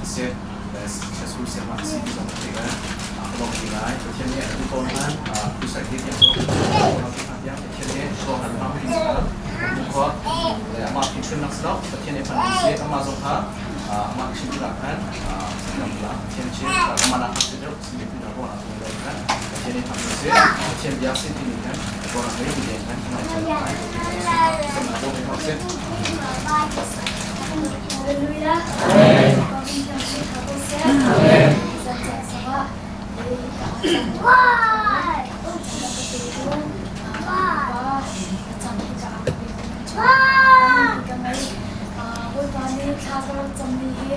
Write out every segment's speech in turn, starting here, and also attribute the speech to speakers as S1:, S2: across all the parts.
S1: si le si school siang ah si ti zong ka theih ka lawm ti ngai. Pathian nih a tu tawn han crusade hi tiang zong tiang Pathian nih ruang han hmang ti si khua le amah thinchun nak si lo Pathian nih hman si amah zong kha amah chim nak khan sakam la Pathian chim amah nak si deuh si mi na ruang nak le khan Pathian nih hman si Pathian bia si ti ni khan ruang nak le ti khan ngai chan ngai sama zong hi si.
S2: Hallelujah. Amen. Amen. Bawipa nih thla ka rak cammi hi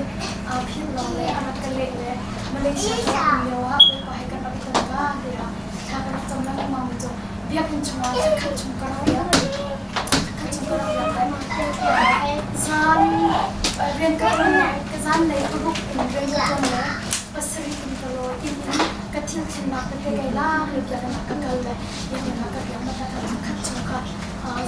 S2: philh lo le a rak ka leh le Malaysia ka rak um lio ah Bawipa he kan rak i ton ka tiah thla ka rak cam lengmang mi cu biakinn chungah khat chung ka rak riak khat chung ka rak riak le zan rian ka ṭuan ka zan lei paruk in rian ka ṭuan le pasarih in ka lawi inn in ka thil thlennak tete kai lak le biakinn ah ka kal le biakinn ah ka riak ma khat chung kha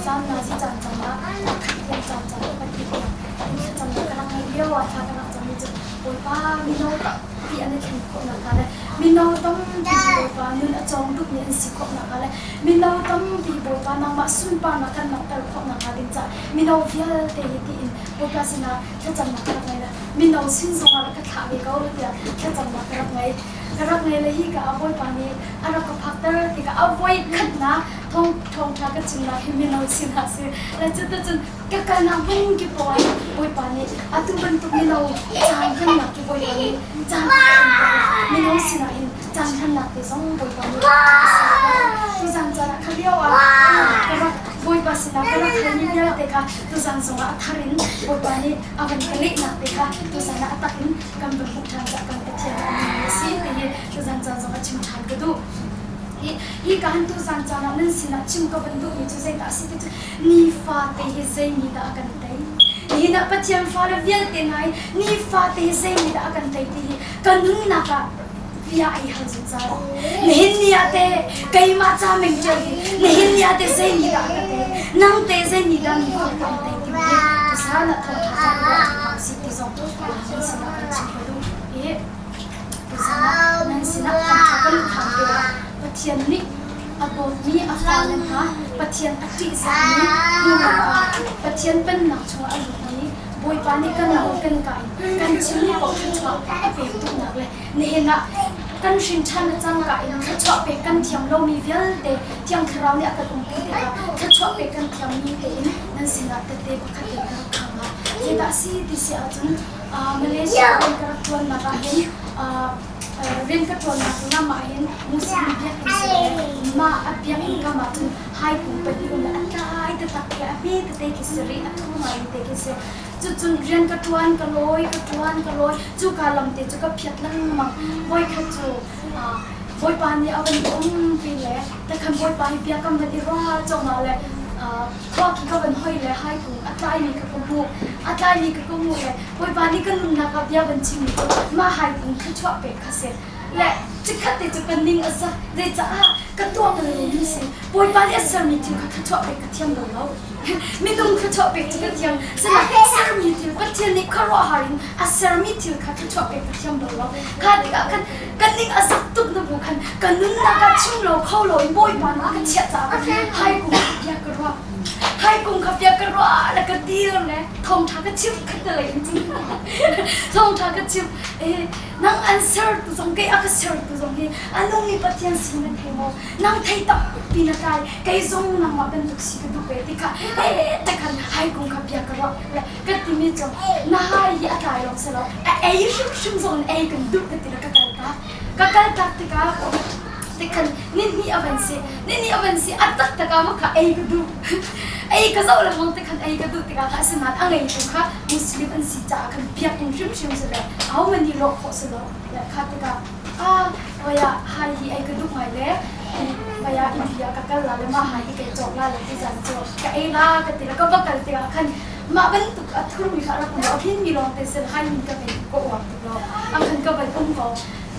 S2: zan nazi caan caan ah khat tiang caan caan pahnih tiang thlacamnak ka rak ngeih lio ah thla ka rak cam i cu Bawipa mino tampi an i thlen khawh nakhnga le mino tampi Bawipa nun a cawng tukmi an si khawh nakhnga le mino tampi Bawipa nangmah sunparnak kan langhter khawh nakhnga ding caah mino vialte hi tiin Bawipa sinah thlacamnak ka rak ngei le mino sin zongah rak ka thlah ve ko tiah thlacamnak ka rak ngei. Ka rak ngei le hi ka ah Bawipa nih a rak ka phakter tikah a voi khatnak thawng thawngṭha ka chimnak hi mino sinah si le cuticun ka kalnak hmun kip paoh ah Bawipa nih atu bantuk mino caan hmannak cu Bawipa nih caan mino sinah hin caan hmannak te zong Bawipa nih tuzan caan ah kha lio ah ka rak Bawipa sinah ka rak halmi vialte kha tuzan zongah a thar in Bawipa nih a van ka lehnak te kha tuzan ah a tak in kan van hmuh ṭhan cah kan Pathian a nung a si ti hi tuzan caan zong ah chim ṭhan ka duh. Hi hi ka han tuzan caan ah nan sinah chim ka van duhmi cu zeidah a si ti cu nifate hi zei nih dah a kan tei? Nihin ah Pathian fale vialte hna hi nifate hi zei nih dah a kan tei ti hi ka nunnak ah bia ai hal zungzal. Nihin ni ah teh keimah ca meng ṭial hi nihin ni ah teh zei nih dah a ka tei? Nang teh zei nih dah nifa kan tei ti hi tusan ah thawngṭha ca si ti zong nan sinah kan chim ka duh i tusan ah nan sinah thawngṭha kan khang tikah Pathian nih a dawtmi a fale hna Pathian a ṭihzahmi nulepa Pathian pennak chungah a lutmi Bawipa nih kan nawl kan kai kan chimmi paoh thluachuah a pek duhnak le nihin ah kan hrin ṭhan le cangka in thluachuah pek kan thiam lomi vialte Thiang Thlarau nih a kan umpi tikah thluachuah pek kan thiammi tein nan sinah tette pakhat in ka rak khang ah zeidah a si ti si ahcun Malaysia rian ka rak ṭuannak ah hin rian ka ṭuannak lam ah hin Muslim biakinn si le mah a biakinn kam ah cun haikung pahnih um le a tlai taktak ke a hme tete khi si rih a thu ngai te khi si. Cucun rian ka ṭuan ka lawi ka ṭuan ka lawi cuka lam te cu ka phiat lengmang. Voikhat cu Bawipa nih a van umpi le takhan Bawipa hi bia kam van i ruah cawmah le khua khi ka van hoi le haikung a tlaimi kha ka hmuh a tlaimi kha ka hmuh le Bawipa nih ka nunnak ah bia van chimmi cu mah haikung thluachuah pek kha si le chikkhat te cu ka ning a zak zeicah ka tuah bal lomi si Bawipa nih a sermi thil kha thluachuah pek ka thiam lo lo minung thluachuah pek cu ka thiam sinain sermi thil Pathian nih khuaruahhar in a sermi thil kha thluachuah pek ka thiam lo lo kha tikah khan ka ning a zak tuk na bu khan ka nunnak ah chim lo kho lo in Bawipa nih a ka chiah caah khan haikung kha bia ka ruah haikung kha bia ka ruah le ka dir le thawngṭha ka chim khat te lei in cun thawngṭha ka chim e nang an sertu zong kei a ka sertu zong hi a nungmi Pathian si na thei maw nang thei tampi na kai kei zong nangmah bantuk si ka duh ve ti kha he te khan haikung kha bia ka ruah le ka timi cu na hai hi a tlai lawng si lo a ei hrimhrim zong in ei kan duh ka ti le ka kal tak ka kal tak tikah tikhan nihnih a van si nihnih a van si a taktak ah maka ei ka duh ei ka zoh lengmang tikhan ei ka duh tikah kha asinain a ngeitu kha Muslim an si caah khan biakinn hrimhrim si le ahohmanh nih lawh khawh si lo le kha tikah ah vaya hai hi ei ka duh ngai le vaya India ka kal la le mah hai hi kai cawk la le ti zan cu ka ei la ka ti le ka va kal tikah khan mah bantuk a thurmi kha a rak um lo a hminmi lawng te sin hai min ka vei ka uar tuk lo a khan ka van um ko.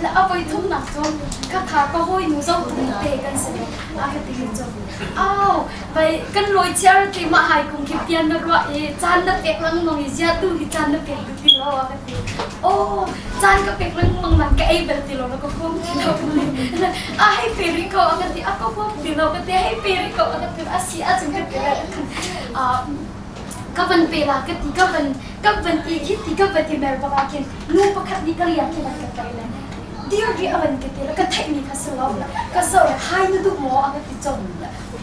S2: Le a voi thumnak cu khakha ka hawinu zohtu te kan si le a ka ti cu au vai kan lawi chiar ti mah hai kung khi pian na ruah i caan na pek lengmang i zia tu hi caan na pek ti lo a ka ti. Oh, caan ka pek lengmang nan ka ei bal ti lo na ka huam ti lo. A hei pe rih ko a ka ti, a ka huam ti lo ka ti, hei pe rih ko a ka ti, a si ahcun ka ti ka van pe la ka ti, ka van ka van i khi ti ka van i mer bak ah khin nu pakhat nih ka liang khi van ka tlaih le dir ri a van ka ti le ka theih mi kha si lo ka so le hai na duh maw a ka ti chom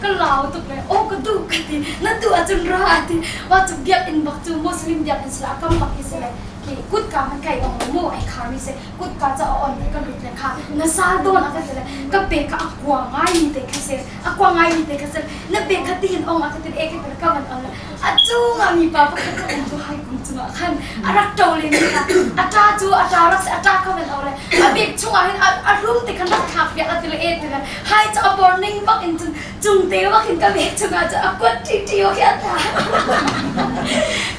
S2: ka lau tuk le oh ka duh ka ti na duh ahcun ra a ti wa cu biakinn bak cu Muslim biakinn si la kam bak hi si le ki kutka man kai ong mu ai khar mi si kutka cha on ka lut le kha na sal don a ka ti le ka pe ka akwa ngai mi te kha se akwa ngai mi te kha se na pe kha ti hin ong a ka ti e ka ti ka van on le a cungah mi pa pakhat ka um cu hai kum cungah khan a rak ṭo len mi kha a ṭa cu a ṭa rak si a ṭa kha van o le a bek chungah hin a rum te khan rak thlak piak a ti le e ti le hai cu a bor ning bak in cun cung te bak in ka bek chungah cu a kuat ṭi ṭi khi a tla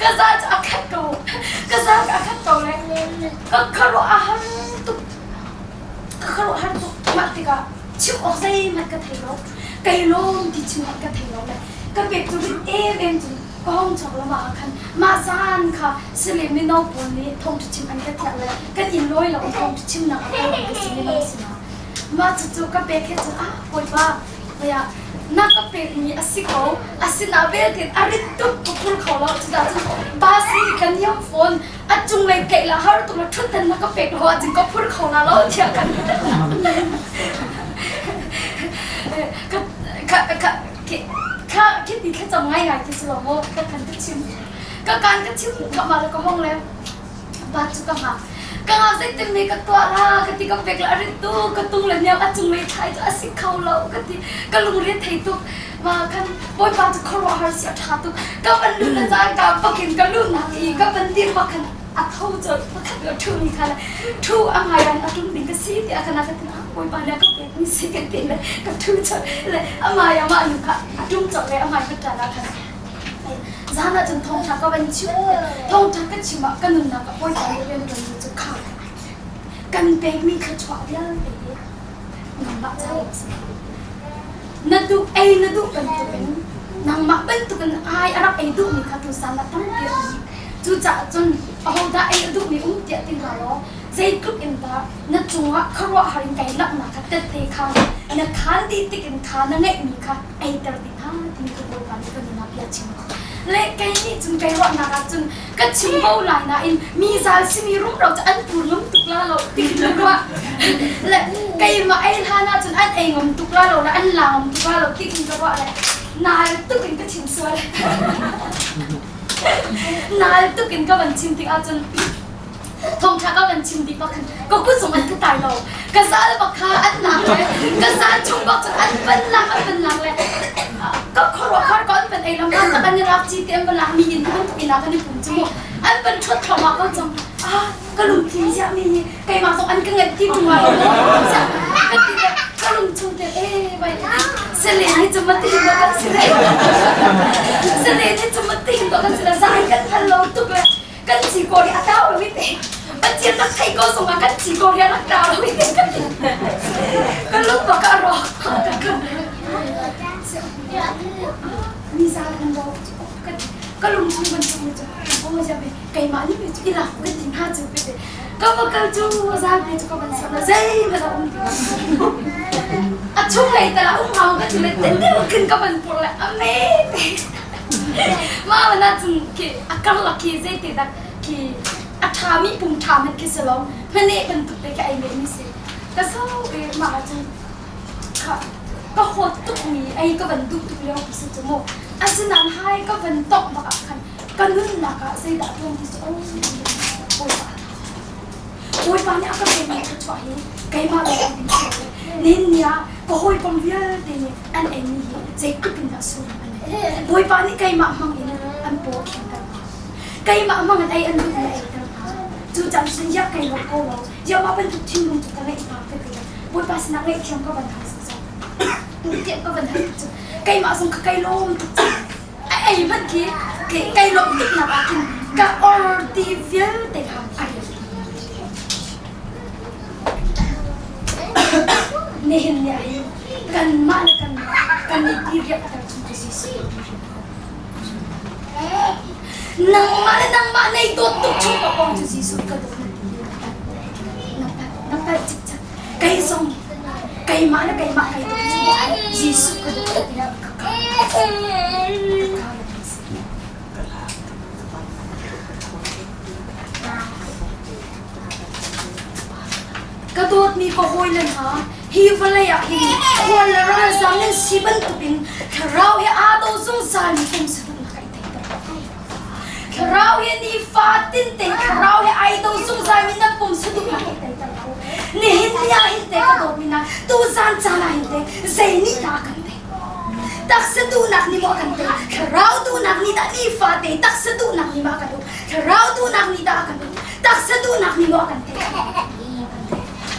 S2: ka za cu a khat ko ka za cu a khat ko le ka khuaruah a har tuk ka khuaruah har tuk mah tikah chim awk zeihmanh ka thei lo kei lawm ti chim awk ka thei lo le ka pek cu rit em cun ka hong chuak lama ah khan mah zan kha sile mino pawl nih thawngṭha chim an ka thiah le kan inn lawi lo thawngṭha chimnak ah kan ka si mino sinah mah cucu ka pek he cun ah bawipa baya na ka pek mi a si ko asina beltin a rit tuk ka phur kho lo cudah cun bus nih kan yam phone a cunglei tlaih la har tuk la ṭhutdan na ka pek lo ahcun ka phur kho la lo tiah kan ka ka ka kha khi ti thlacam ngaingai khi si lo maw ka kan ka chim ka kan ka chim ka ma le ka hong le ba cu ka ngak ka ngak zeitin mi ka tuah la ka ti ka pek la rit tu ka tung le niam a cung lei thlai cu a si kho lo ka ti ka lungre thei tuk ma khan bawipa cu khuaruahhar si a ṭha tuk ka van lu na caan ka pakin ka lu nak i ka van dir bak khan a tho colh pakhat lo ṭhu mi kha le ṭhu a hmaian a ṭum ding ka si tiah kana ka tin ah bawipa nih a ka pek mi si ka ti le ka ṭhu colh le amai amah nu kha a ṭum colh le amai ka ṭan ah khan zan ah cun thawngṭha ka van chim thawngṭha ka chim ah ka nunnak ah bawipa nih rian ṭuan mi cu kha kan pekmi thluachuah vialte hi nangmah caah a si na duh ei na duh bantukin nangmah bantukin ai a rak ei duhmi kha tusan ah tampi a um. Cucaah cun ahodah ei a duhmi um tiah ti hna law zeitluk in dah na cungah khuaruahhar in kai langhnak kha tette kha na khaan dih tik in kha na ngeihmi kha eiter dih hna timi ka Bawipa nih ka nun ah bia chim. Le kei nih cun kei ruahnak ah cun ka chim ko lai nain mi zal simi rumro cu an pur ngam tuk la lo ti ka ruah. Le keimah ei hlan ah cun an ei ngam tuk la lo le an la ngam tuk la lo ti ka ruah le nal tuk in ka chim sual. Nal tuk in ka van chim tik ahcun thawngṭha ka van chim dih bak khan ka kut zong an ka tai lo. Ka zal bak kha an nak le ka zal chung bak cun an van lak an van lak le ka khuaruahhar ko an van ei lam tak an i rak ci te an van lak mi in bantuk inn ah kan i pum cu mu an van ṭhuat thluahmah ko cang. Ah ka lungthin ziah mi hi keimah zong an ka ngeih ti ṭung ah ka ti le ka lung chung te e vai selen hi cu mati hin kan si le selen hi cu mati hin kan si le zai kan hal lo tuk le kan ci ko ri a tau lo te Pathian rak thei ko zong ah kan ci ko ri a rak tau lo te ka lung bak a rawk mi za kan ro ka lung chung ban chung cu oh ja be keimah nih cu i lak kan ti hna cu pe ka va kal cu zapi cu ka van sam zeihmanh a um ti a chung lei tal ah um hau ka ti le te khin ka van pur le a me te ma na cun khi a karlak khi zei te dak khi a ṭha mi pum ṭha man khi si lo hmane bantuk te khi ai me mi si ka so e ma cun kha ka hawt tuk mi ei ka van duh tuk lio si cu mu asinain hai ka van tongh bak ah khan ka nunnak ah zeidah tuan ti cu Bawipa Bawipa nih a ka pekmi thluachuah hi keimah lawng an ding si nihin ni ah ka hawikom vialte nih an eimi hi zeitluk in dah sullam an nei Bawipa nih keimah hmang in an paw a khengter hna keimah hmang in ei an duhmi a eiter hna cu caan cun yak kei ruah ko lo Jehovah bantuk thinlung cu ka ngeih hna ka ti Bawipa sinah ngaihthiam ka van hal zungzal tiah ka van hal cu keimah zong ka kai lawm tuk A ei hmanh khi kai lawmh tuknak ah khin ka or ti vialte kha a rian. Nihin ni ah hin kanmah le kanmah kan i diriamhter chung cu Jesuh nih a hrim ko. Nangmah le nangmah nei dawt tuk chung paoh cu Jesuh ka dawt na ti na palh na palh cikcek. Kei zong keimah le keimah kai dawt chung Jesuh ka dawt na ti ka ka ka Ka dawtmi ka hawile hna, hi vawlei ah hin khual le ralzam nan si bantukin thlarau he aa do zungzalmi pumsaduhnak ai teiter. Thlarau he nifatin te thlarau he ai do zungzalmi na pumsaduhnak ai teiter ko. Nihin ni ah hin te ka dawtmi hna, tuzan caan ah hin te zei nih dah a kan tei? Taksa duhnak nih maw a kan tei? Thlarau duhnak nih dah nifate taksa duhnak nih maw a kan uk? Thlarau duhnak nih dah a kan uk? Taksa duhnak nih maw a kan tei?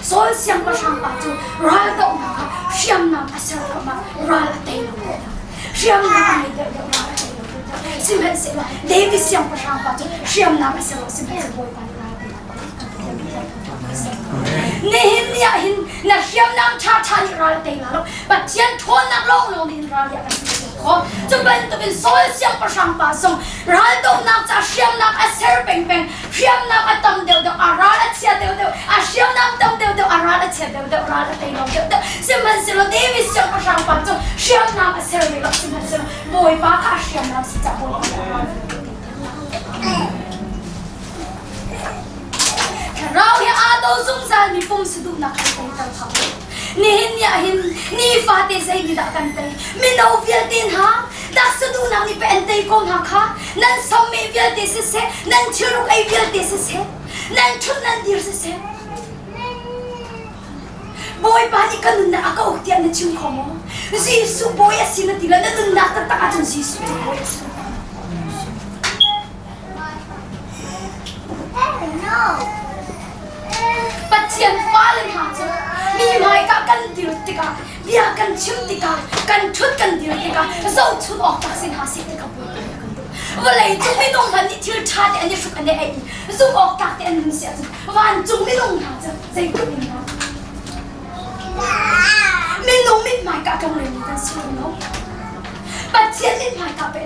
S2: Saul siangpahrang pa cu raldohnak ah hriamnam a ser thluahmah, ral a tei lo. Hriamnam a ngei deuhdeuh, ral a tei lo. Sihmanhsehlaw David siangpahrang pa cu hriamnam a ser lo, sihmanhsehlaw Bawipa nih ral teinak Nihin ni ah hin na hriamnam ṭhaṭha nih ral a tei la lo. Pathian ṭhawnnak lawnglawng nih hin ral hi a kan tei khawh. Cu bantukin Saul siangpahrang pa zong raldohnak ca hriamnam a ser pengpeng, hriamnam a tam deuhdeuh, a ral a chia deuhdeuh, a hriamnam tam deuhdeuh, a ral a chia deuhdeuh, ral a tei lo deuhdeuh. Sihmanhsehlaw David siangpahrang pa cu hriamnam a ser ve lo, sihmanhsehlaw Bawipa kha a hriamnam si caah Bawipa nih a ral a tei Thlarau he aa do zungzalmi pumsa duhnak kan teiter hau. Nihin ni ah hin nifate zei nih dah kan tei? Mino vialte hna, taksa duhnak nih pei an tei ko hna kha. Nan somme vialte siseh, nan thilruk ei vialte siseh, nan ṭhut nan dir siseh. Bawipa nih ka nunnak a ka uk tiah na chim kho maw? Jesuh Bawi a si na ti le na nunnak taktak ahcun Jesuh cu Bawi a si. Pathian fale hna cu mi hmaika kan dir tikah bia kan chim tikah kan ṭhut kan dir tikah zohchun awk tak si hna seh ti kha Bawipa nih a kan duh. Vawlei cung minung hmanh nih thil ṭha te an i hruk an i ei i zumh awk tlak te an nun si ahcun vancung minung hna cu zeitluk in dah minung mithmai ka tlonglengmi kan si lo. Pathian mithmai ka pe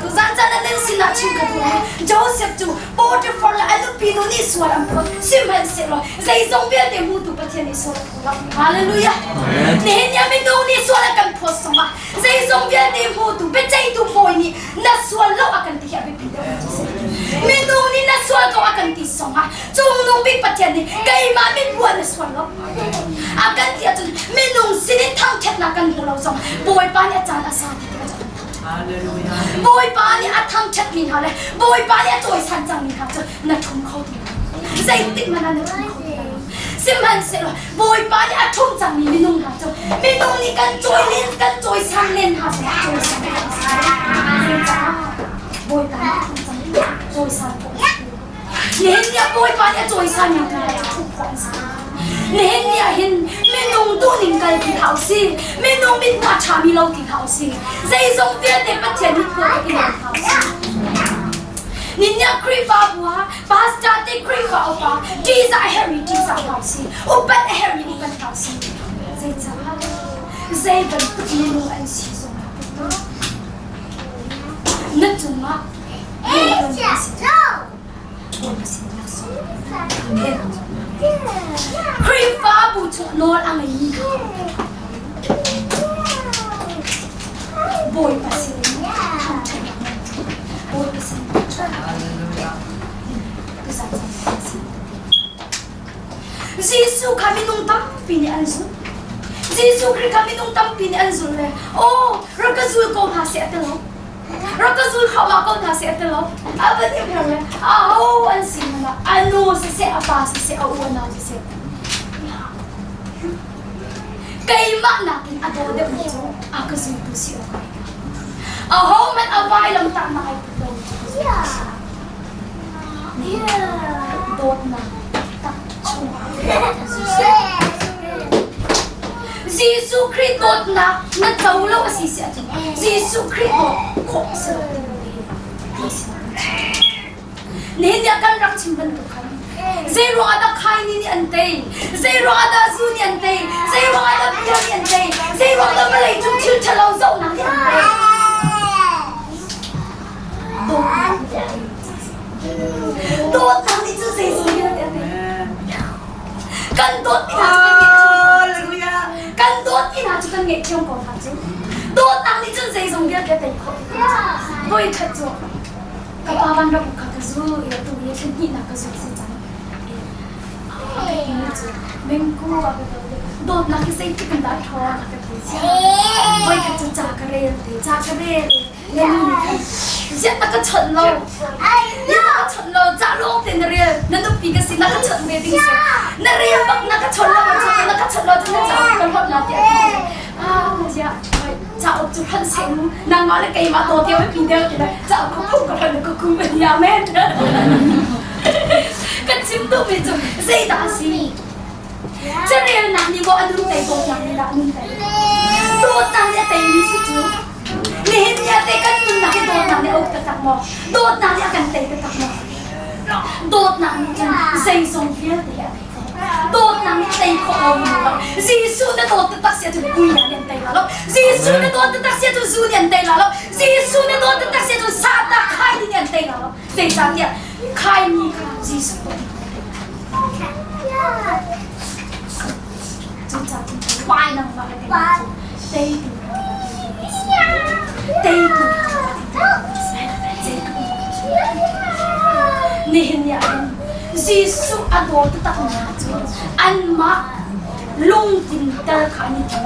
S2: Tuzan caan ah nan sinah chim ka duh i Joseph cu Potiphar le a nupi nu nih sual an phawt. Sihmanhsehlaw zeizong vialte hmutu Pathian nih sual a phaw lo. Hallelujah. Nihin ni ah minung nih sual a kan phawt zongah zeizong vialte hmutu biaceihtu bawi nih na sual lo a kan ti hi a biapi deuh mi si. Minung nih na sual ko a kan ti zongah cungnung bik Pathian nih keimah mit na sual lo a kan ti ahcun minung sinin thangṭhatnak kan hmu lo zong Bawipa nih a caan a sa ti Bawipa nih a thangṭhatmi hna le Bawipa nih a cawisan cangmi hna cu na ṭhum kho ti lo. Zeitik hmanh ah na ṭhum kho ti lo. Sihmanhsehlaw Bawipa nih a ṭhum cangmi minung hna cu minung nih kan cawi len kan cawisan len hna zongah cawisan kan si. Zeicah Bawipa nih a ṭhum cangmi cawisan khawh a si. Nihin ni ah Bawipa nih a cawisan mi hna cu thup khawh an si. Nihin ni ah hin minung duhning kal ti hlah usih. Minung mithmuh a ṭhami lo ti hlah usih. Zeizong vialte Pathian mithmuh ah i lawm hna usih. Nihin ah Khrihfabu ah pastor te Khrihfa upa ṭihzah a herhmi ṭihzah hna usih. Upat a herhmi upat hna usih. Zeicah? Zei bantuk minung an si zongah na cungah Khrihfabu chung nawl a ngeimi kha Bawipa sin thangṭhatnak Bawipa sin Jesuh kha minung tampi nih an zulh. Jesuh Khrih kha minung tampi nih an zulh le aw rak ka zul ko hna seh a ti lo. Rak ka zul kho ko hna seh a ti lo. A va ti her le aho an si hmanh ah a nu siseh a pa siseh a u a nau siseh keimah nakin a daw deuhmi cu a ka zultu si awk ai ka. Aho hmanh a vailam tahnak ai put lomi cu ka zultu si. Dawtnak tak chungah Jesuh Khrih dawtnak na co lo a si si ahcun Jesuh Khrih dawt khawh a si lo timi hi nihin ah kan rak chim bantuk khan.
S3: Zei ruangah dah khaini nih an tei? Zei ruangah dah zu nih an tei? Zei ruangah dah bia nih an tei? Zei ruangah dah vawlei cung thil ṭhalo zohnak nih an tei? Dawtnak nih a tei. Dawtnak nih cun zeizong vialte a tei. Kan dawt mi hna cu kan ngeih Kan dawt mi hna cu kan ngeih ṭhiam ko hna cu. Dawtnak nih cun zeizong vialte a tei khawh ti ko. Voi khat cu ka pa van rak kha ka zu i atu hi thla hnihnak ka zu si cang. A ka ti mi cu mengku a ka dawt dawtnak hi zeitik in dah ṭhawn a ka ti. Voi khat cu ca ka rel te, ca ka rel na nu nih khan ziah na ka chawnh lo na ka chawnh lo ca lawng te na rel na nupi ka si na ka chawnh ve ding si na rel bak na ka chawnh lo cun na ka chawnh lo cun na cauk ka hlawt la tiah ti ah ziah cauk cu hran seh mu nangmah le keimah to tiang pi deuh ti cauk ka phung ka hran ka kum an ya men kan chim duh mi cu zeidah a si Carelnak nih maw a nun tei dawtnak nih dah a nun tei? Dawtnak nih a teimi si cu. Nihin ni ah teh kan nunnak hi dawtnak nih a uk taktak maw? Dawtnak nih a kan tei taktak maw? Dawtnak nih cun zeizong vialte hi a tei khawh. Dawtnak nih tei khawh lo mi lo. Jesuh na dawt taktak si ahcun pui nih an tei la lo. Jesuh na dawt taktak si ahcun zu nih an tei la lo. Jesuh na dawt taktak si ahcun Satan khai nih an tei la lo. Zeicahtiah khaini kha Jesuh dawtnak nih a tei la. Nihin ni ah Jesuh a daw taktak mi hna cu anmah lungthin tel kha an i tim.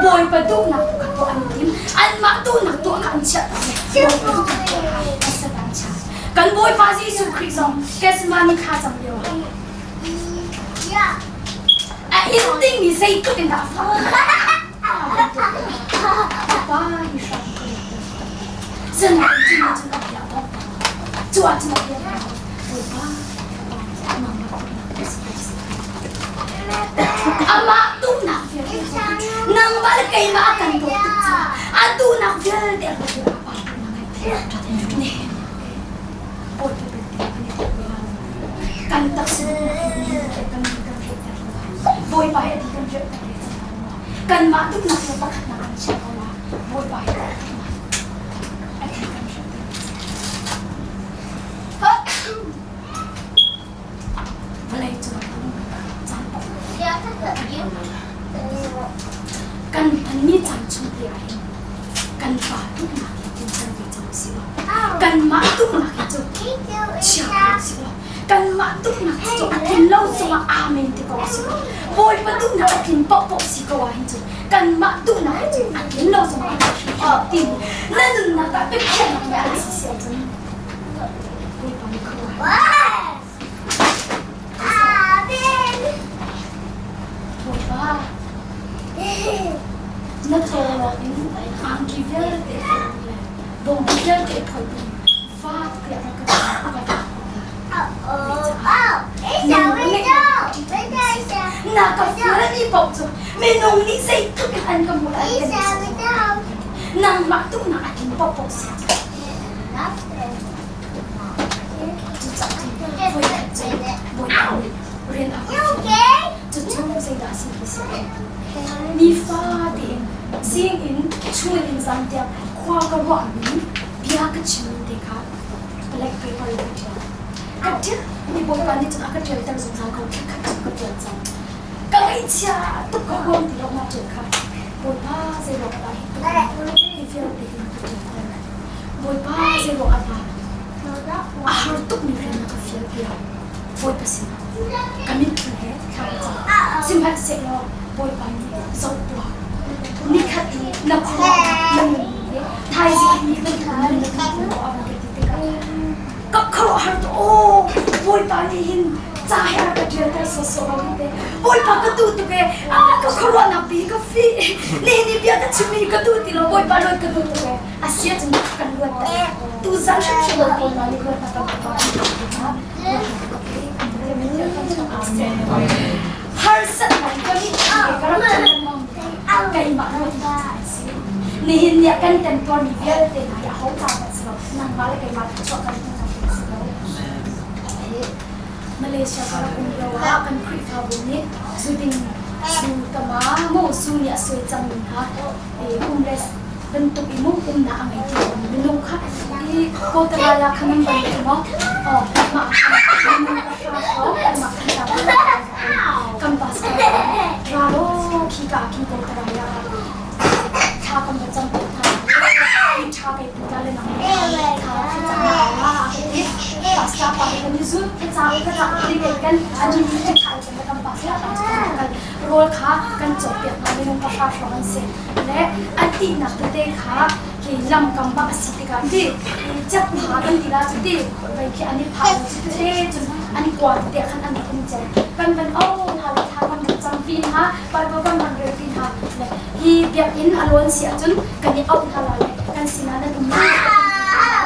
S3: Bawipa duhnak tu kha tuah an i tim. Anmah duhnak tuah kha an chiah tak i Bawipa duhnak tuah kha an an chiah. Kan Bawipa Jesuh Khrih zong Gethsemane thla cam lio ah a inn dingmi zeitluk in dah a fak. Pa hi hram ko zan cun cun a bia bawk cu ah cun a bia Bawipa amah duhnak vialte nangmah le keimah a kan dawt tuk caah a duhnak vialte a pa Kan taksa kan kan theihter Bawipa hi a ti kan rianh ter kanmah duhnak le pakhatnak kan chiah ko la Bawipa hi a ti kan rianh ter vawlei cung caan kan hmanmi caan chung te ah hin kan pa duhnak he tin kan ve cang si lo kanmah duhnak hi cu chia ko si lo kanmah duhnak cu a tlin lo cungah amen ti ko si lo bawipa duhnak a tlin paohpaoh si ko ah hin cu kanmah duhnak hi cu a tlin lo cungah ti na nunnak ah biakhiahnak na si si ahcun bawipa nih khuaruah Bawipa, na tawlawk in angki vialte le bawngbi vialte phoih in fak tiah rak ka ka Na ka fialmi paoh cu minung nih zeitluk in an ka hmuh an kan nangmah duhnak a tling paohpaoh si. Nifa tein zing in chun in zan tiang khua ka ruahmi bia ka chimmi te kha black paper in ka ṭial. Ka ṭial mi Bawipa nih cun a ka ṭialter zungzal ko thlakhat cu ka ṭial cang. Ka ngaihchia tuk ka huam ti lo mah ṭial kha Bawipa zei ruang dah hi tuk hi vialte hi na ka ṭialter. Bawipa zei ruang ah dah a har tukmi rian na ka fial piak. Bawipa sinah ka mitthli he thla ka cam. Sihmanhsehlaw Bawipa nih zoh tuah. Nikhat i na khuaruahnak na nunning hi thaizing i bantuk nun na kan ti a van ka ti tikah ka khuaruahhar tu aw Bawipa nih hin ca he a ka ṭialter sawsawh lo te Bawipa ka duh tuk ee ka khuaruahnak pi ka fih nihin ni bia ka chimmi ka duh ti lo Bawipa luat ka duh tuk ee a si ahcun kan luat ter tu zan hrimhrim ah Bawipa nih luatnak kan harsatnak ka mit ka rak keimah nihin ni ah kan temtuarmi vialte hna hi aho ta dah si lo nangmah le keimah chuah kan hmuh si lo. Malaysia ka rak um lio ah kan Khrihfabu nih zuding zu tama mu zu nih a suai cangmi hna homeless bantuk i mu umnak a ngei ti lomi minung kha i Kotaraya kha nan ban ti maw? Oh, mah minung pahra hrawng anmah khan ta kan pastor ra law khi ka khi Kotaraya thla kan va cam piak hna mi ṭha kai pu ta le nang thla ka cam la a ka ti pastor pa he kan i zul thlacam thlacam ti kai kan ani ni kan thai kan kan pastor pa kan kal rawl kha kan cawk piak hna minung pahra hrawng an si le an ihnak tete kha khi lamkam bak a si tikah ti cep pha kan ti la cu ti vai khi an i pha cu tete cun an kua tete khan an rak um cel kan van o hna le thla kan rak cam pi hna Bible kan van rel pi hna le hi biakinn a lawn si ahcun kan i auh hna la le kan sinah nan um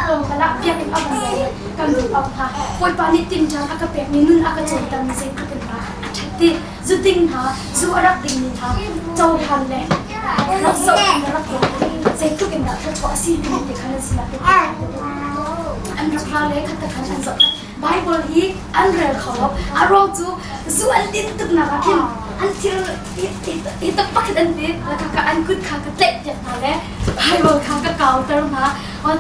S3: tlawmpal ah biakinn a van le kan vun auh hna. Bawipa nih tinṭan a ka pekmi nun a ka cawntermi zeitluk in dah a ṭhat ti zu ding hna zu a rak dingmi hna cohlan le rak zoh le rak ruah zeitluk in dah thluachuah a si timi te kha nan sinah an rak ra le khat khan an zoh. Bible hi an rel kho lo. A ruang cu zu an din tuknak ah khin an thil hi tak pakhat an ti ka an kut kha ka tlaih piak hna le Bible kha ka kauter hna.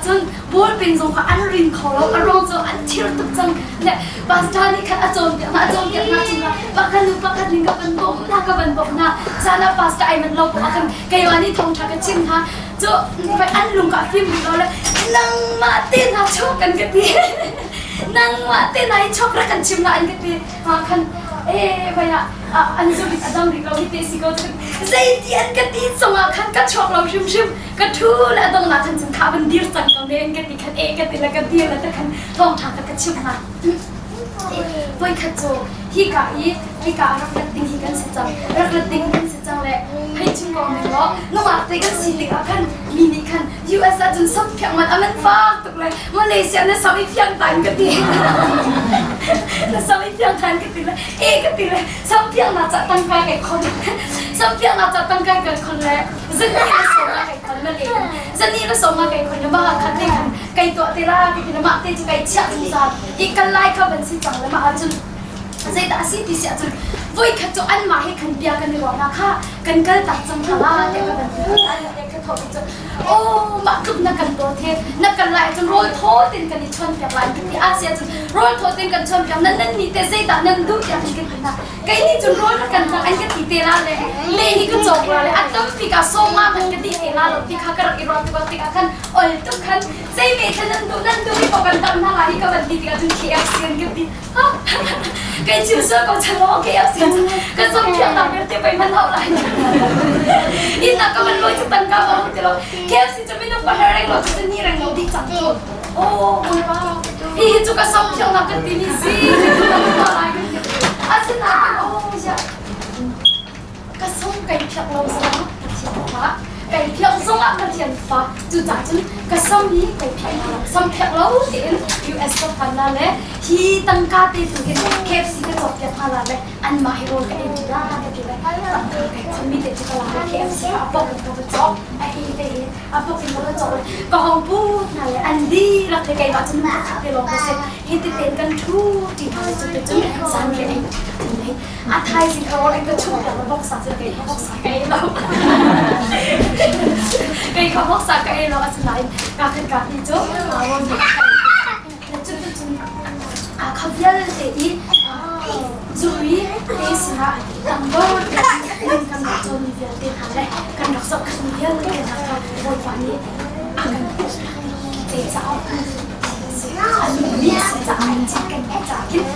S3: Cun ballpen zong kha an rin kho lo. A ruang cu an thir tuk cang. Le pastor nih khan a cawnpiak hna, a cawnpiak hna cungah pakhat nu pakhat ning ka van bawmh hna, ka van bawmh hna. Zan ah pastor ai manh lo poh ah khan keimah nih thawngṭha ka chim hna. Cu an lung ka fim rih lo le nangmah te hna chok kan ka ti. Nangmah te hna hi chok rak kan chim la an ka ti. Ma khan eh vai ah an zu rit a dang rih lo hi te si ko zeiti an ka ti zongah khan ka chuak lo hrimhrim ka thu le a dong na khan cun kha van dir cang ko ne an ka ti khan eh ka ti le ka dir le ta khan thawngṭha ka ka chim hna. Voikhat cu hika i hika rak rat ding hi kan si cang rak rat ding kan si cang le hei chim ko ning law nungak te kan si tikah khan mi nih khan US ah cun sam phiang man aman fak tuk le Malaysia na sam i phiang tan ka ti na sam i phiang tan ka ti le e ka ti le sam phiang na ca tangka kai khon sam phiang na ca tangka kai khon le zani le soma kai khon Malay zani le soma kai khon le ma khat ne khan kai tuah te la kai ti le mah te cu kai chiah zungzal i kan lai kha van si cang le mah ahcun zeidah a si ti si ahcun voikhat cu anmah he khan bia kan i ruahnak kha kan kal tak cang hna la tiah ka van ti hna ka thawh i cun oh mah tluk na kan dawt he na kan lai ahcun rawl thaw tin kan i chawn piak lai kan ti a si ahcun rawl thaw tin kan chawn piak nan nan ni te zeidah nan duh tiah kan ti hna kei nih cun rawl na kan tlak an ka ti te la le me hi ka cawk la le a tampi ka sawm nga man ka ti te la lo ti kha ka rak i ruah tik tikah khan ol tuk khan zei me kha nan duh nan duh i ko kan tam hna la hi ka van ti tikah cun KFC an ka ti kai chim sual ko chan lo KFC ka som thiam tak vialte pei man hau lai in na ka man loi chu tan ka ma ti lo KFC chu minung pa her reng lo chu ni reng lo di chang chu oh hi hi chu ka som thiam na kan ti ni si asina oh ya Ka sung kai phiak lo zongah Pathian fa, kai phiak zongah Pathian fa. Cucaah cun ka sam hi kai phiak hna lo. Sam phiak lo tiin US ka phan la le hi tangka te tu hin KFC ka cawk piak hna la le anmah hi rawl ka ei ṭi la ka ti le tangka kai khonmi te cu ka la le KFC kha a pok in ka va cawk. A ei te hi a pok in ka va cawk le ka hong put hna le an dihlak te keimah cu nu pakhat te lawng ka si. Hi ti tein kan ṭhu ṭi hna le cu te cun zanriah ei ṭi hei A thaizing kha rawl ka chuh piak voksa cu kei kha voksa ka ei lo. Kei kha voksa ka ei lo asinain ka khat ka ti cu rawl nih ka ei. Cun cun kha vialte i zuri te sinah tangdor tein kan rak cawnmi vialte hna le kan rak zohkhenhmi vialte hna kha Bawipa nih a kan te caah a nungmi a si caah kan caah khin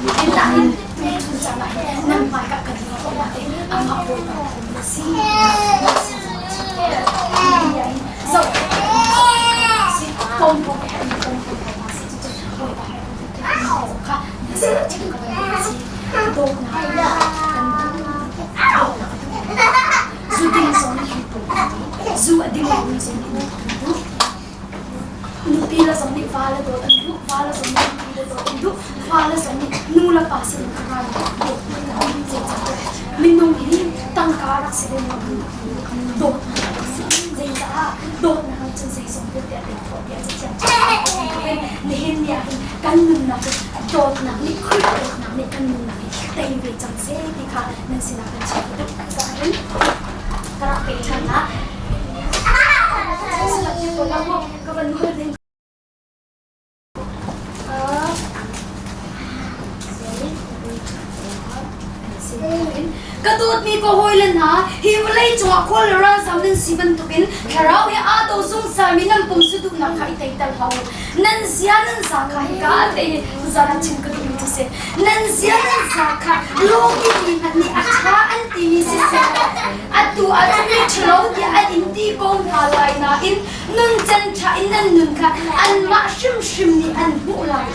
S3: in Tuchun caan ah hin nan hmaika kan i khawhnak hi amah Bawipa na si. Zoh si pom pom he pom pom na si cu Bawipa he kha na si chim ka ban si dawtnak kan zu ding zong nih zu a ding mi zong nih duh Nupi le zong nih va le dawt an duh, va le zong nih nupi le dawt an duh, fa le zong nih nu le pa sin in ral dawt an duh. Minung hi tangka rak si ding lo dawtnak rak si. Zeicah dawtnak cun zeizong vialte a tei khawh tiah cathiang nihin ni ah hin Kan nunnak cu dawtnak nih Khrih dawtnak nih kan nunnak hi tei ve cang seh ti kha nan sinah kan chim ka duh. Caah ka rak peh ṭhan la. Ka van hol ding. Ka dawtmi ka hawile hna, hi vawlei cungah khual le ralzam nan si bantukin thlarau he aa do zungzalmi nan pum duhnak kha i teiter hlah u. Nan zia nan za kha hika te hi zan ah chim ka duhmi cu si. Nan zia nan za kha lawmi mi hmanh nih a ṭha an timi siseh, atu ah cun mi ṭhalo tiah an in ti ko hna lai nain Nuncan ṭha in nan nun kha anmah hrimhrim nih an hmuh lai.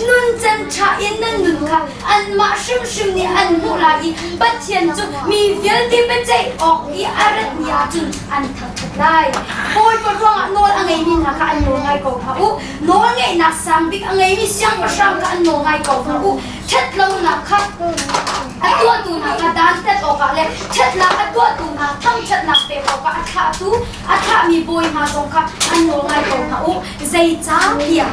S3: Nuncan ṭha in nan nun kha anmah hrimhrim nih an hmuh lai i Pathian cu mi vialte biaceih awk i a rat ni ahcun an thangṭhat lai. Bawipa ruangah nawl a ngeimi hna kha an nawl ngai ko hna u. Nawl ngeihnak sang bik a ngeimi siangpahrang kha an nawl ngai ko hna u. Ṭhatlonak kha a tuahtu hna kha dantat awkah le ṭhatnak a tuahtu hna thangṭhatnak pek awkah a thlahtu a thlahmi bawi hna zong kha an nawl ngai ko hna u. Zeicahtiah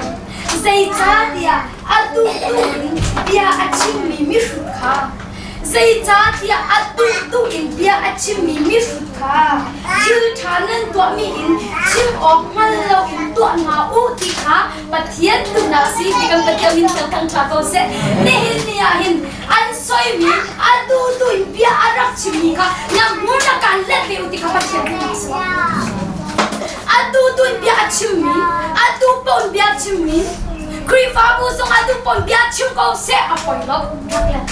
S3: zeicahtiah a duhduh in bia a chimmi mihrut kha zeicahtiah a duhduh in bia a chimmi mihrut kha thil ṭha nan tuahmi in chim awk hngal loin tuah hna u ti kha Pathian duhnak si ti kan Pathian min kan thangṭha ko seh. Nihin ni ah hin an soimi a duhduh in bia a rak chimmi kha na hmur na kaan let ve u ti kha Pathian duhnak si. A duhduh in bia a chimmi, a duh paoh in bia a chimmi, Khrihfabu zong a duh paoh in bia chim ko seh a poi lo. Rak let.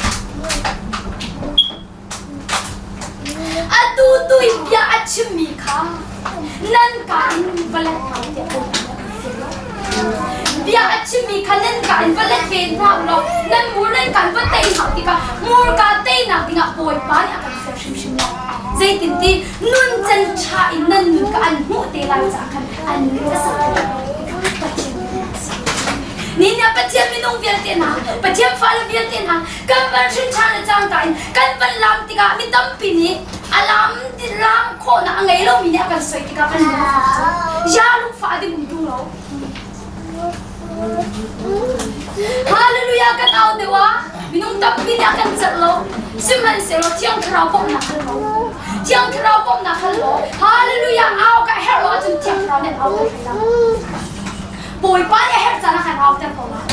S3: A duhduh in bia a chimmi kha nan ka in va let hna u tiah Bawipa nih a kan fial lo. Bia a chimmi kha nan ka in va let ve hna u law nan hmur nan kan va tei hna u tikah hmurka teinak dingah Bawipa nih a kan fial hrimhrim lo. Zeitinti nuncan ṭha in nan nun kha an hmuh te lai caah khan an ning a sak te lai. Pathian nih a si. Ni nih Pathian minung vialte hna, Pathian fale vialte hna, kan van hrin ṭhan le cangka in kan van lam tikah mi tampi nih a lam lam khawhnak a ngei lomi nih a kan soi tikah kan lung a fak cu ya lungfah a ding um ṭung lo. Hallelujah kan au deuh ah minung tampi nih a kan celh lo. Sihmanhsehlaw Thiang Thlarau bawmhnak hal ko. Thiang Thlarau bawmhnak hal law Hallelujah au ka herh lo ahcun Thiang Thlarau nih an au ter hlei lo. Bawipa nih a herh caan ah khan au ter ko lai.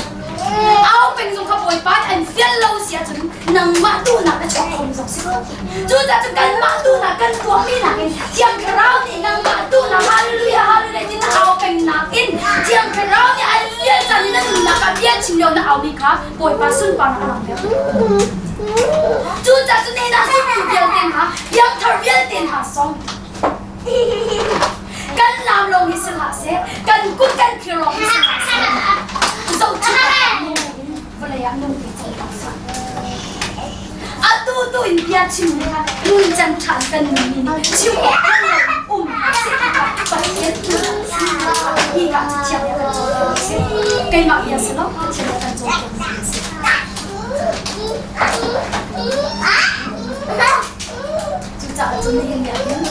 S3: Au peng zong kha Bawipa nih an fial lo si ahcun nangmah duhnak na chuak khomi zong si ko. Cucaah cun kanmah duhnak kan tuahmi nakin Thiang Thlarau nih nangmah duhnak hallelujah hallelujah ti na au peng nakin Thiang Thlarau nih an fial caan i na nunnak ah bia chim lio na aumi kha Bawipa sunparnak a lang deuh. Cucaah cun nihin ah zumtu vialte hna, piangthar vialte hna song Kan lam lawng hi si hlah seh, kan kut kan thir lawng hi si hlah seh. Zohchunh in vawlei ah nung ti cang hlah seh. Atu tu in bia chim mi kha nun can ṭhan kan nunmi nih chim awk hngal lo um hna seh ti kha Pathian tu hi ka cu thiang nih a kan cawnpiak a si. Keimah bia si lo, Pathian nih a kan cawnpiak mi a si. Cucaah cun nihin ni ah hin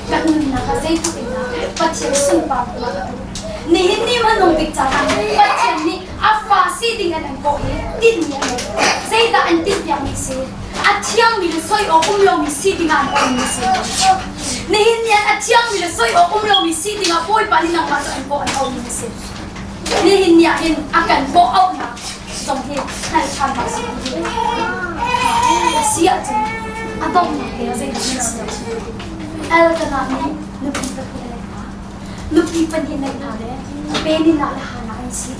S3: kan nunnak ah zeitluk in dah Pathian sunparnak a duh. Nihin ni hmanung bik caan ah Pathian nih a fa si ding in an kawh i tinhmi a ngei. Zeidah an tinhpiakmi si? A thiangmi le soi awk um lomi si ding ah an kawhmi a si. Nihin ni ah a thiangmi le soi awk um lomi si ding ah Bawipa nih nangmah cu an kawh an auhmi na si. Nihin ni ah hin a kan kawh auhnak zong hi hngal ṭhan hna usih. A si ahcun a donghnak te ah zeidah nan si ahcun Elkanah nih nupi pahnih a neih hna. Nupi pahnih neih hna le Peninnah le Hannah an si.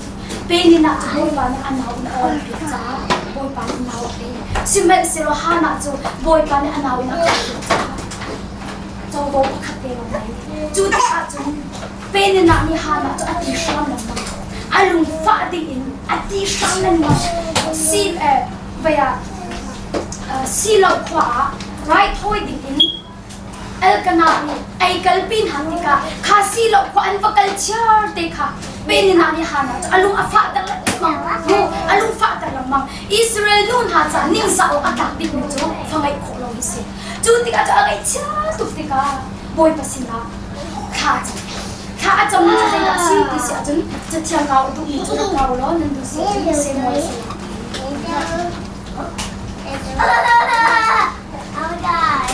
S3: Peninnah cu Bawipa nih a nau in a awnpiak caah Bawipa nih nau a pe. Sihmanhsehlaw Hannah cu Bawipa nih a nau in a kawnpiak caah covo pakhat te lawng ngei. Cu tikah cun Peninnah nih Hannah cu a ti hram lengmang. A lungfah ding in a ti hram lengmang. Si eh vei ah Silo khua ah raithawi ding in Elkanah nih ei kalpi hna tikah kha Silo khua an va kal chiar te kha Peninnah nih Hannah cu a lung a fahter lengmang. Mu a lung fahter lengmang. Israel nu hna caah ningzah awk a tlak bikmi cu fa ngeih khawh lo hi si. Cu tikah cu a ngaihchia tuk tikah Bawipa sinah thla a cam. Thla a cam cu zeidah a si ti si ahcun cathiang kau a duhmi cu rak kau law nan duh si ahcun Samuel si.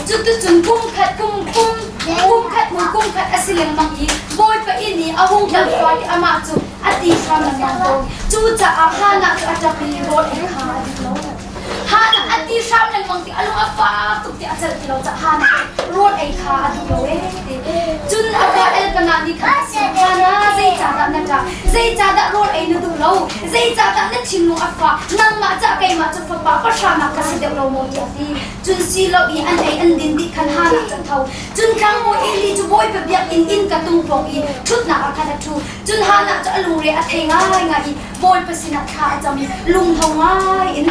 S3: Cuticun kum khat kum kum kum khat hnu kum khat a si lengmang i Bawipa inn i a hung kal fai i amah cu a ti hram lengmang ko. Cucaah Hannah cu a ṭap i rawl ei kha a duh lo. Hannah a ti hram lengmang ti a lung a fak tuk ti a celh ti lo caah Hannah cu rawl ei kha a duh lo ee ti. Cun a pa Elkanah nih khan a chimh, Hannah, zeicahdah na ṭah? Zeicahdah rawl ei na duh lo? Zeicahdah na thinlung a fah? Nangmah cah keimah cu fapa pahranak ka si deuh lo maw? tiah a ti. Cun Shiloh i an ei an din dih khan Hannah cu a tho. Cun tlangbawi Eli cu Bawipa biakinn inn ka tung pawng i ṭhutnak ah khan a ṭhu. Cun Hannah cu a lungre a thei ngaingai i Bawipa sinah thla a cam i lunghno ngai in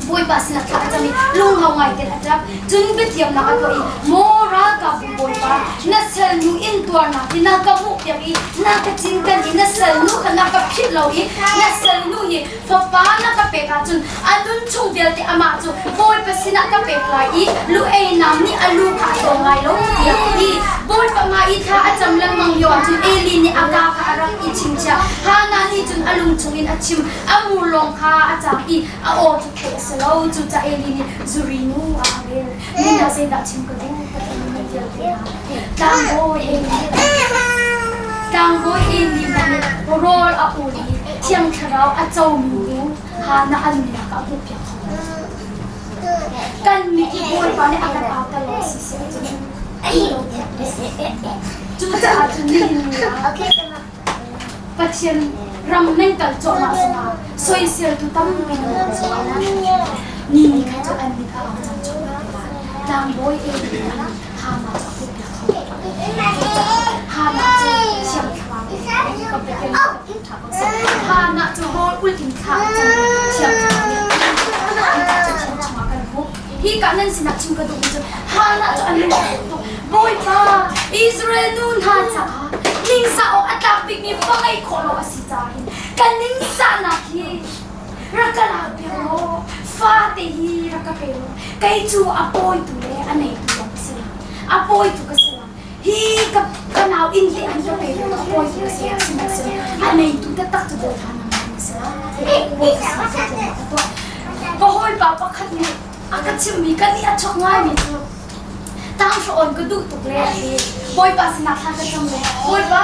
S3: Bawipa sinah thla a cam i lunghno ngai tein a ṭap. Cun biatiamnak a tuah i, Maw ralkapbu Bawipa, na salnu intuarnak hi na ka hmuhpiak i na ka cinken i na salnu kha na ka philh lo i na salnu hi fapa na ka pek ahcun a nun chung vialte amah cu Bawipa sinah ka pek lai i lu ei nam nih a lu kha a tawng lai lo tiah a ti. Bawipa hmai i thla a cam lengmang lio ahcun Eli nih a kaa kha a rak i chingchiah. Hannah nih cun a lung chungin a chim. A mur lawng kha a cak i a aw cu theih a si lo. Cucaah Eli nih zuri nu ah a rel. Nina zeidah chim ka duh? Pathian nan vialte hna. Tlangbawi Eli Tlangbawi Eli nih rawl a ul i Thiang Thlarau a comi nu Hannah an minak ah a hmuhpiak kho lo. Kan mit i Bawipa nih a kan auter lo si si ahcun Cucaah cun nihin ni ah Pathian ram nan kal cuahmah zongah soiseltu tampi nan um zongah ni ni kha cu an mit a au cang cuahmah te lai. Tlangbawi Eli nih Hannah cu a hmuhpiak kho. Hannah cu Thiang Thlarau Hannah cu rawl ul in thla a cam Thiang Thlarau nih a cu thiang chungah kan hmuh. Hi ka nan sinah chim ka duhmi cu Hannah cu a lung a tuk. Bawipa, Israel nu hna caah ningzah awk a tlak bikmi fa ngeih khawh lo a si caah hin ka ningzahnak hi rak ka lak piak law fate hi rak ka pe law kei cu a pawitu le a neitu lawng ka si lo a pawitu ka si lo hi ka ka nau inn te an ka pe lo a pawitu ka si lo sihmanhsehlaw a neitu taktak cu Bawipa nangmah na si lai Bawipa sinah ka tuah ka hawipa pakhat nih a ka chimmi ka nih a chok ngaimi cu Tanghra on ka duh tuk le a ti. Bawipa sinah thla ka cam le Bawipa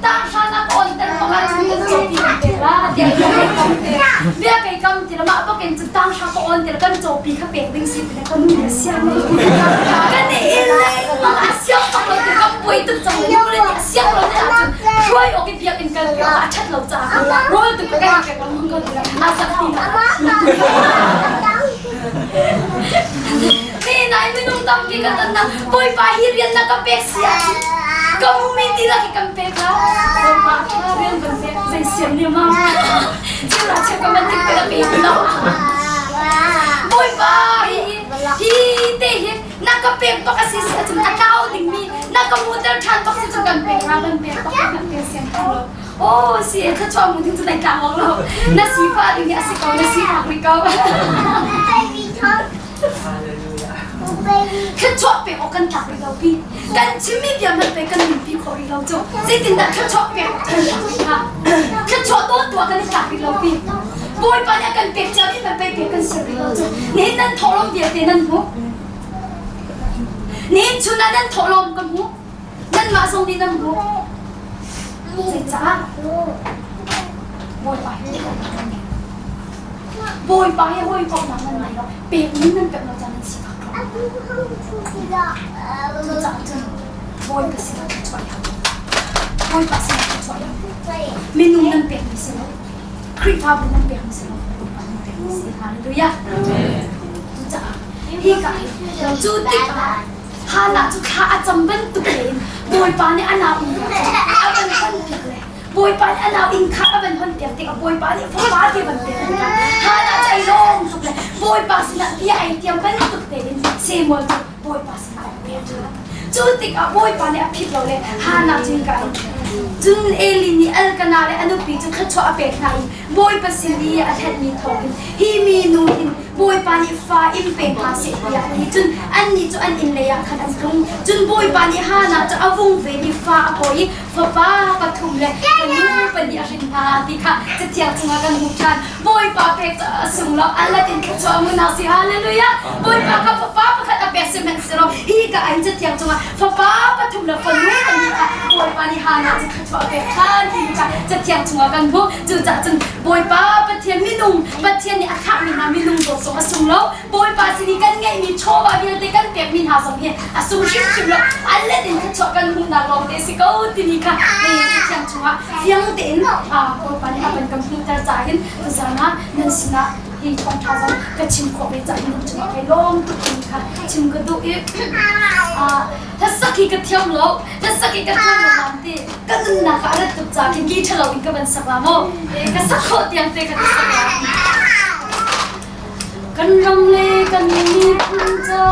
S3: tanghra na ka on ter bak ahcun kan cawpi kan pek la tiah bia kei kam te bia kei kam ti le mah bakin cun tanghra ka on ti le kan cawpi kha pek ding si ti le ka nu nih a siang lo kan i inn lengmang a siang bak lo ti kan poi tuk cang le nu le nih a siang lo ti ahcun hruai awk i biakinn kal pi awk a ṭhat lo caah rawl tu ka kan pek lengmang ko ti le a zak ti na Ni nai minung tampi ka ton na Bawipa hi rian na ka pek si ahcun ka mumi ti lak i kan pek la Bawipa rian kan pek zei siam ne ma Chira cheu ka man tik te ka pe ti lo Bawipa hi hi te hi na ka pek bak a si si ahcun a tlau dingmi na ka muter ṭhan bak si cu kan pek la kan pek bak kan pek siam ṭhan lo Oh, si e chuah mu ding cu dai tlang lo. Na sifa ding hi a si ko, na sifak rih ko. Thluachuah pek awk kan tlak rih lo pi. Kan chimmi bia hmanh pei kan nunpi khawh rih lo cu. Zeitindah thluachuah pek awk kan tlak rih hnga? Thluachuah dawn tu ah kan i tlak rih lo pi. Bawipa nih a kan pek ciami hmanh pei pek kan si rih lo cu. Nihin nan thawhlawm vialte nan hmuh. Nihin chun ah nan thawhlawm ka hmuh. Nanmah zong nih nan hmuh. Zeicah? Bawipa hi Bawipa hi hawikomhnak nan ngei lo. Pek min nan pek lo caan nan si fak Cucaah cun Bawipa sinah thluachuah i hal. Bawipa sinah thluachuah i hal. Minung nan pekmi si lo. Khrihfabu nan pekmi si lo. Bawipa nan pekmi si. Hallelujah. Cucaah hi ka hi cu tikah Hannah cu thla a cam bantuk tein Bawipa nih a nau inn kha a van honpiak le Bawipa nih a nau inn kha a van honpiak tikah Bawipa nih fapa te van pek tikah Hannah cu ai lawm tuk le Bawipa sinah bia ai tiam bantuk tein Samuel cu Bawipa sinah a pek ṭhan. Cu tikah Bawipa nih a phit lo le Hannah cu hika in Cun Eli nih Elkanah le a nupi cu thluachuah a pek hna i Bawipa sin i a hlenmi thawngin hi minu hin Bawipa nih fa in pe hna seh tiah a ti. Cun annih cu an inn leiah khan an tlung. Cun Bawipa nih Hannah cu a vung ven i fa a pawi i fapa pathum le fanu pahnih a hrin hna ti kha Cathiang chungah kan hmuh ṭhan. Bawipa pek cu a sung lo, a let in thluachuah a hmuhnak si. Hallelujah! Bawipa kha fapa pakhat a pek sihmanhsehlaw hi ka in Cathiang chungah fapa pathum le fanu pahnih kha Bawipa nih Hannah cu thluachuah a pek ṭhan timi kha Cathiang chungah kan hmuh. Cucaah cun Bawipa Pathian minung Pathian nih a thlahmi hna minung dawt zong a sung lo. Bawipa sin i kan ngeihmi chawva vialte kan pekmi hna zong hi a sung hrimhrim lo. A let in thluachuah kan hmuhnak lawng te si ko timi kha Cathiang chungah fiang tein Bawipa nih a van kan hmuhter caah hin tuzaan ah nan sinah hi thawngṭha zong ka chim khawh ve caah hin nan cungah kai lawm tuk timi kha chim ka duh i hlasak hi ka thiam lo hlasak hi ka thiam lo nain ti ka nunnak ah a rat tuk caah khin ki ṭhalo in ka van sak la maw ka sak khawh tiang te ka sak la. Kan ram le kan miphun ca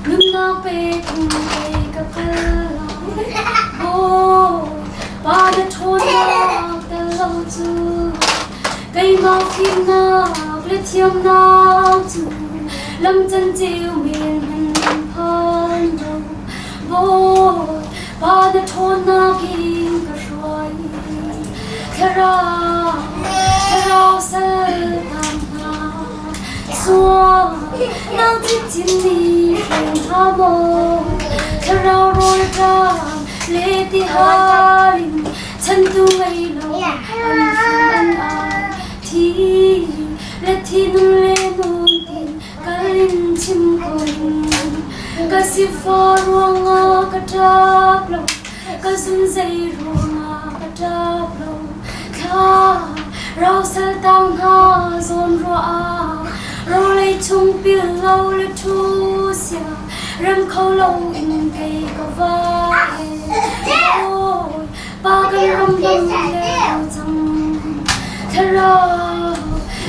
S3: nunnak pek in kei ka kal lai. Bawipa na ṭhawnnak tel lo cu keimah fimnak le thiamnak cu lam canceu men hmanh phan lo. Bawipa na ṭhawnnak in ka hruai. Thlarau, thlarau saltang hna, sual nang cicin nih hreng hna maw? Thlarau rawlṭam le tihal in chantu ngei lo an hrum an ai. Thi le thinung le nun tin kal in chim ko ning. Ka sifah ruangah ka ṭap lo. Ka zun zei ruangah ka ṭap lo. Thla rosal tang hna zawn ruah ah rawlei chung pil lo le ṭhu sia rem kho lo in kei ka vai. Bawi pa kan ram dang le cang. Thlarau,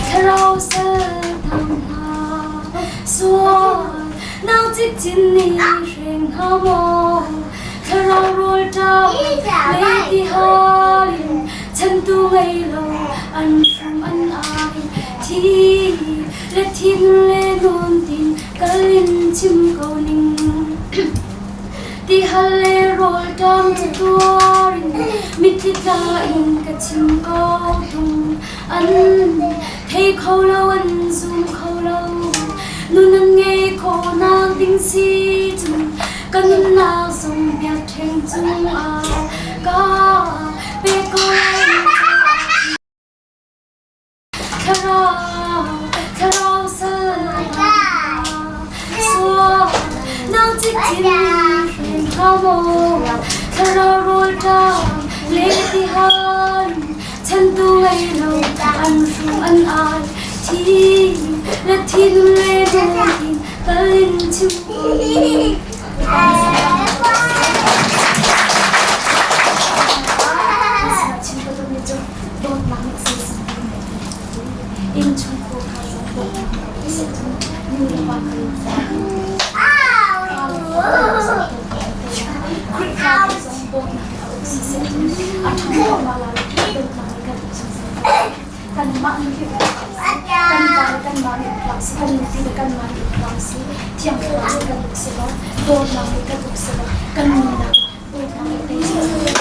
S3: thlarau sal tang hna sual nang cikcin nih hreng hna maw? Thlarau rawlṭam lei ti hal in chantu ngei lo an hrum an ai. Thi le thin le nun tin kal in chim ko ning. Ti hal le rawlṭam cu tuar in mitthli tla in ka chim ko tung. An thei kho lo an zum kho lo. Nun an ngei khawhnak ding si cun Ka nunnak zong biakṭheng cungah ka pe ko lai. Thlarau, thlarau sal sual nang cikcin hren hna maw? Thlarau rawlṭam le tihal chantu ngei lo an hrum an ai. Thi le thin le nawn in kal in chim. Kanmah nih hi kan pa le kanmah nih uk si, kan nupi le kanmah nih uk si, Thiang Thlarau nih kan uk si lo, dawtnak nih kan uk si lo, kan nunnak dawtnak nih tei si lo.